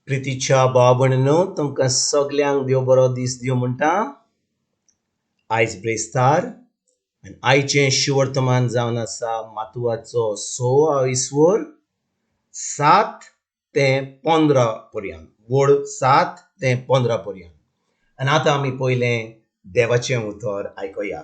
प्रितीच्या भाव भयणीनो, तुमकां सगल्यांक देव बरो दीस दिवं म्हणटा. आयज ब्रेस्तार आनी आयचें शिवर्तमान जावन आसा मातुवाचो 26 7 ते 15 पर्यंत, वड 7 ते 15 पर्यंत. आनी आतां आमी पयलें देवाचें उतर आयकुया.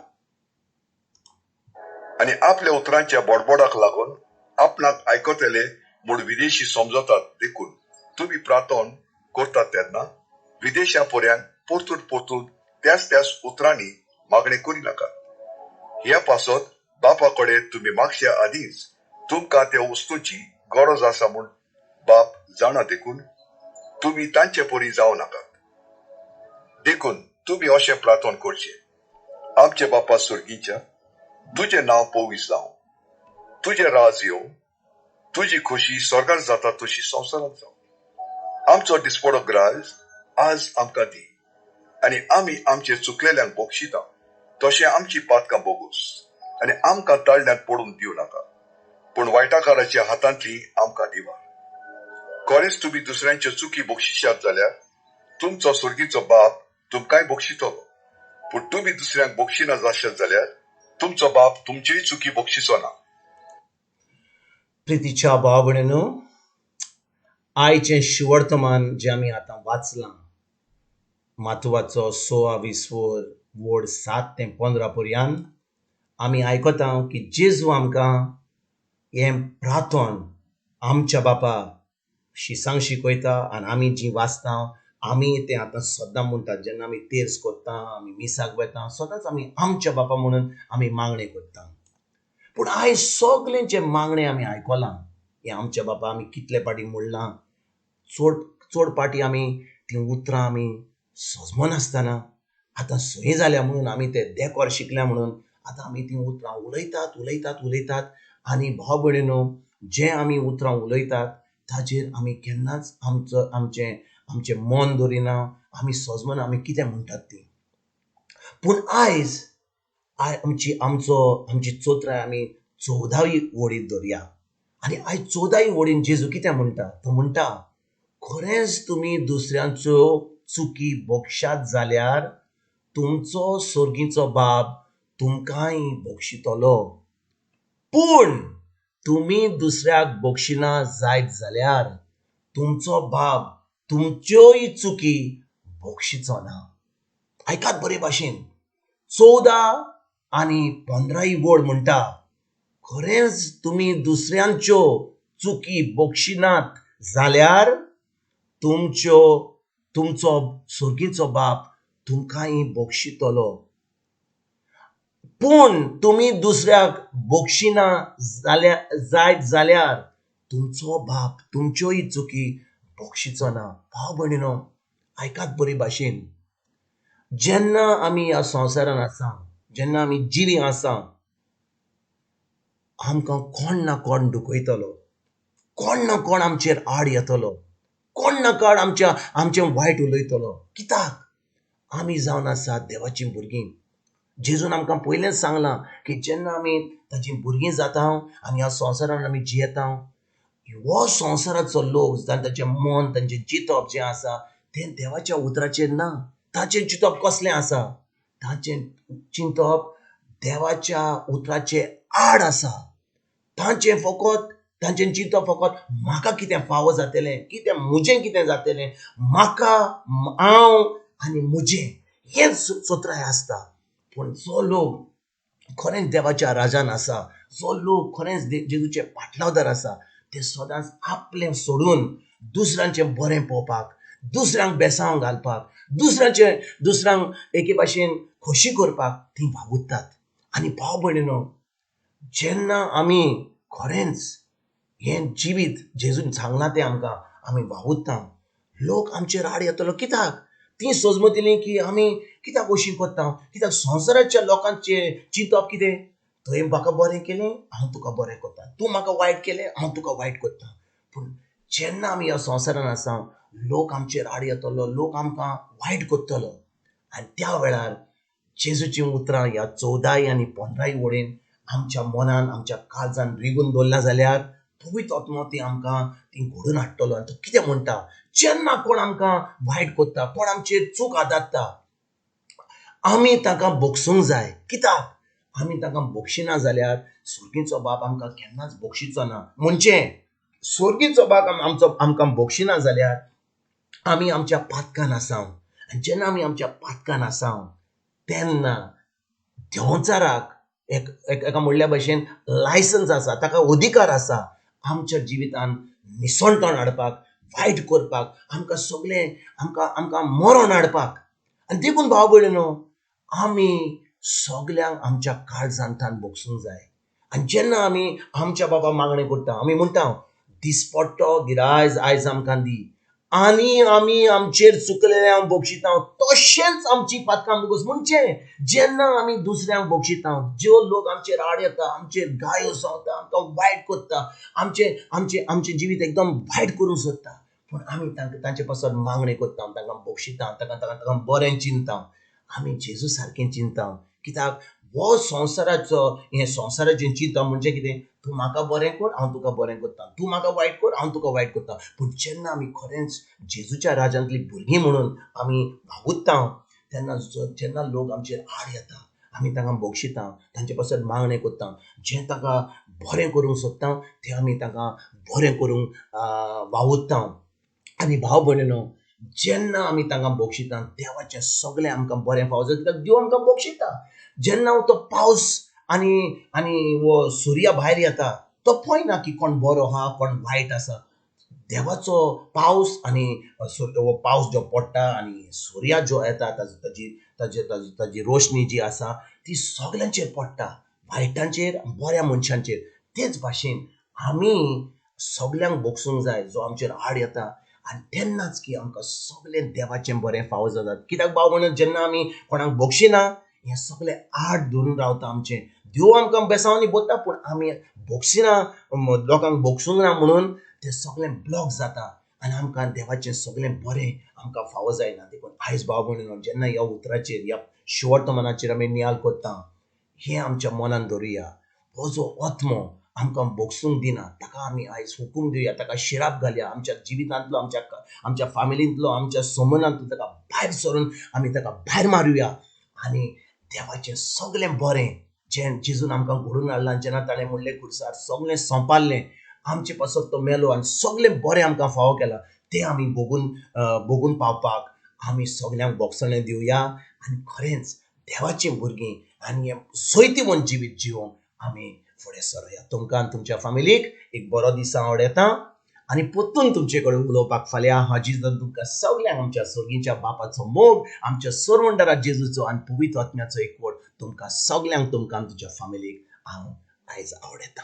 आनी आपल्या उतरांच्या बडबडाक लागून आपणाक आयकतले म्हूण विदेशी समजतात, देखून तुमी प्रार्थन करतात तेन्ना विदेशा पर्यंत परतून परतून त्याच त्याच उतरांनी मागणें करी नाकात. ह्या पासत बापा कडेन तुमी मागच्या आदींच तुमकां त्या वस्तूची गरज आसा म्हूण बाप जाणा, देखून तुमी तांचे परी जावं नाकात. देखून तुमी अशें प्रार्थन करचें: आमचे बापा सुर्गीच्या, तुजें नांव पवित्र जावं, तुजें राज येवं, तुजी खोशी स्वर्गार जाता तशी संवसारांत जावं. आमचो दिसपडो ग्रास आज आमकां दी, आनी आमी आमचे चुकलेल्यांक बक्षिता तशें आमची पातकां बोगूस, आनी आमकां ताळ्यांत पडून दिवं नाका, पूण वायटाकाराच्या हातांतली आमकां दिवा. खरेंच तुमी दुसऱ्यांच्यो चुकी बक्षिशात जाल्यार तुमचो सुर्गीचो बाप तुमकांय बक्षितलो, पूण तुमी दुसऱ्यांक बक्षिना जाशात जाल्यार तुमचो बाप तुमचीय चुकी बक्षिचो ना. प्रितीच्या भाव भयणीनो, आयचें शिवर्तमान जें आमी आतां वाचलां मातुवाचो 26 वड 7 ते 15 पर्यंत, आमी आयकता की जेजू आमकां हें प्रार्थन आमच्या बापा शिसांक शिकयता. आनी आमी जी वाचता आमी तें आतां सदां म्हणटात. जेन्ना आमी तेर्स करता, आमी मिसाक वता, सदांच आमी आमच्या बापा म्हणून आमी मागणें करता. पूण आयज सगळें जें मागणें आमी आयकलां हें आमच्या बापा आमी कितले पाटी म्हणलां, चड चड पाटी आमी तीं उतरां आमी सजमनासतना आतां सय जाल्या म्हणून आमी ते देकोर शिकल्या म्हणून आतां आमी तीं उतरां उलयतात उलयतात उलयतात. आनी भाव भयणीनो, जें आमी उतरां उलयतात ताजेर आमी केन्नाच आमचो आमचें आमचें मन दवरिना, आमी सजमना आमी कितें म्हणटात तीं. पूण आयज आमची आमचो आमची चोत्राय आमी 14 वडीत धरया. आनी आयज 14 वडीन जेजू कितें म्हणटा, तो म्हणटा खरेंच तुमी दुसऱ्यांच्यो चुकी बक्षात जाल्यार तुमचो सोर्गीचो बाप तुमकांय बक्षितलो, पूण तुमी दुसऱ्याक बक्षिना जायत जाल्यार तुमचो बाप तुमच्योय चुकी बक्षिचो ना. आयकात बरे भाशेन, 14 आनी 15 वड म्हणटा खरेंच तुमी दुसऱ्यांच्यो चुकी बक्षिनात जाल्यार तुमच्यो तुमचो सोर्गीचो बाप तुमकांय बक्षितलो, पूण तुमी दुसऱ्याक बक्षिना जाल्यार जायत जाल्यार तुमचो बाप तुमच्योय चुकी बक्षिचो ना. भाव भयणीनो, आयकात बरे भाशेन, जेन्ना आमी ह्या संवसारान आसा, जेन्ना आमी जिवी आसा, आमकां कोण ना कोण दुखयतलो, कोण ना कोण आमचेर आड येतलो, कोण ना कोण आमच्या आमचें वायट उलयतलो. कित्याक आमी जावन आसात देवाचीं भुरगीं. जेजून आमकां पयलेंच सांगलां की जेन्ना आमी ताचीं भुरगीं जाता आनी ह्या संवसारान आमी जियेता, हो संवसाराचो लोक तांचें मन तांचें चिंतप जें आसा तें देवाच्या उतराचेर ना. ताचें चिंतप कसलें आसा, ताचें चिंतप देवाच्या उतराचे आड आसा. तांचें फकत तांचें चिंतप फकत म्हाका कितें फावो जातलें, कितें म्हजें कितें जातलें, म्हाका हांव आनी म्हजें हेंच चत्राय आसता. पूण जो लोक खरेंच देवाच्या राजान आसा, जो लोक खरेंच जेजूचे पाटलावदार आसा, ते सदांच आपलें सोडून दुसऱ्यांचें बरें पळोवपाक, दुसऱ्यांक बेसांव घालपाक, दुसऱ्यांचें दुसऱ्यांक एके भाशेन खोशी करपाक तीं वावुरतात. आनी भाव भयणीनो, जेन्ना आमी खरेंच हें जिवीत जेजून सांगलां तें आमकां आमी वावुरता, लोक आमचेर आड येतलो. कित्याक तीं सजमतलीं की आमी कित्याक अशीं करता, कित्याक संवसाराच्या लोकांचें चिंतप कितें, तुवें म्हाका बरें केलें हांव तुका बरें करता, तूं म्हाका वायट केलें हांव तुका वायट करता. पूण जेन्ना आमी ह्या संवसारान आसा, लोक आमचेर आड येतलो, लोक आमकां वायट करतलो. आनी त्या वेळार जेजूचीं उतरां ह्या 14 आनी 15 वडेन आमच्या मनान आमच्या काळजान रिगून दवरलां जाल्यार पवित्र आत्मो ती आमकां ती घडोवन हाडटलो. आनी तो कितें म्हणटा, जेन्ना कोण आमकां वायट करता, कोण आमचेर चूक आदारता, आमी तांकां बक्षूंक जाय. कित्याक आमी तांकां बक्षिना जाल्यार स्वर्गीचो बाप आमकां केन्नाच बक्षिचो ना. म्हणजे स्वर्गीचो बाप आमचो आमकां बक्षिना जाल्यार आमी आमच्या पातकान आसाव. आनी जेन्ना आमी आमच्या पातकान आसाव तेन्ना देंवचाराक एक एका म्हणल्या भशेन लायसन्स आसा, ताका अधिकार आसा आमच्या जिवितान निसणटण हाडपाक, वायट करपाक, आमकां सगळें आमकां आमकां मरण हाडपाक. आनी देखून भाव भयणीनो, आमी सगल्यांक आमच्या काळजांतल्यान बक्षूंक जाय. आनी जेन्ना आमी आमच्या बाबा मागणें करता, आमी म्हणटा दिसपट्टो गिरायज आयज आमकां दी, आनी आमी आमचेर चुकलेल्यांक बक्षिता तशेंच आमची पातकां भोगस. म्हणजे जेन्ना आमी दुसऱ्यांक बक्षिता, ज्यो लोक आमचेर आड येता, आमचेर गायो सांगता, आमकां वायट करता, आमचें आमचें आमचें जिवीत एकदम वायट करूंक सोदता, पूण आमी तांकां तांचे पासत मागणें करता, तांकां बक्षिता, तांकां तांकां तांकां बरें चिंतता, आमी जेजू सारकें चिंतता. कित्याक हो संवसाराचो हें संवसाराचें चिंतप म्हणजे कितें, तूं म्हाका बरें कर हांव तुका बरें करता, तूं म्हाका वायट कर हांव तुका वायट करता. पूण जेन्ना आमी खरेंच जेजूच्या राजांतली भुरगीं म्हणून आमी वावुरता तेन्ना जेन्ना लोक आमचेर आड येता, आमी तांकां बक्षिता, तांचे पासत मागणें करता, जें तांकां बरें करूंक सोदता तें आमी तांकां बरें करूंक वावुरता. आनी भाव भयणीनो, जेन्ना आमी तांकां बक्षिता देवाचें सगळें आमकां बरें फावो जाता, कित्याक देव आमकां बक्षिता. जेन्ना तो पावस आनी आनी हो सुर्या भायर येता तो पळयना की कोण बरो आहा कोण वायट आसा. देवाचो पावस आनी हो पावस जो पडटा आनी सुर्या जो येता ताजी ताजी ताजी रोशनी जी आसा ती सगल्यांचेर पडटा, वायटांचेर बऱ्या मनशांचेर. तेच भाशेन आमी सगल्यांक बक्षूंक जाय जो आमचेर आड येता, आनी तेन्नाच की आमकां सगळें देवाचें बरें फावो जाता. कित्याक भाव म्हणून जेन्ना आमी कोणाक बक्षिना हें सगळें आड धरून रावता आमचें. देव आमकां बेसांवांनी बोत्ता, पूण आमी बक्षिना, लोकांक बक्षूंक ना म्हणून तें सगळें ब्लॉक जाता आनी आमकां देवाचें सगळें बरें आमकां फावो जायना. देखून आयज भाव भयणीनो, जेन्ना ह्या उतराचेर ह्या शिवर्तमानाचेर आमी नियाल करता, हें आमच्या मनान धरुया. हो जो आत्मो आमकां बक्षूंक दिना ताका आमी आयज हुकूम दिवया, ताका शिराप घालया. आमच्या जिवितांतलो, आमच्या आमच्या फामिलींतलो, आमच्या समनांतलो ताका भायर सरून आमी ताका भायर मारुया आनी देवाचें सगळें बरें जें जेजून आमकां घडोवन हाडलां, जेन्ना ताणें म्हणलें खुर्सार सगळें सोंपारलें, आमचे पासत तो मेलो आनी सगळें बरें आमकां फावो केलां, तें आमी भोगून भोगून पावपाक आमी सगल्यांक बोगसणें दिवया. आनी खरेंच देवाचीं भुरगीं आनी हें सैतीवन जिवीत जिवोवंक आमी फुडें सरुया. तुमकां आनी तुमच्या फामिलीक एक बरो दीस हांव आवडयता आनी परतून तुमचे कडेन उलोवपाक फाल्यां हाजी तुमकां सगल्यांक आमच्या सर्गीच्या बापाचो मोग, आमच्या सरवंडरा जेजूचो आनी पवित्र आत्म्याचो एकवट तुमकां सगल्यांक, तुमकां आनी तुमच्या फामिलीक हांव आयज आवडयता.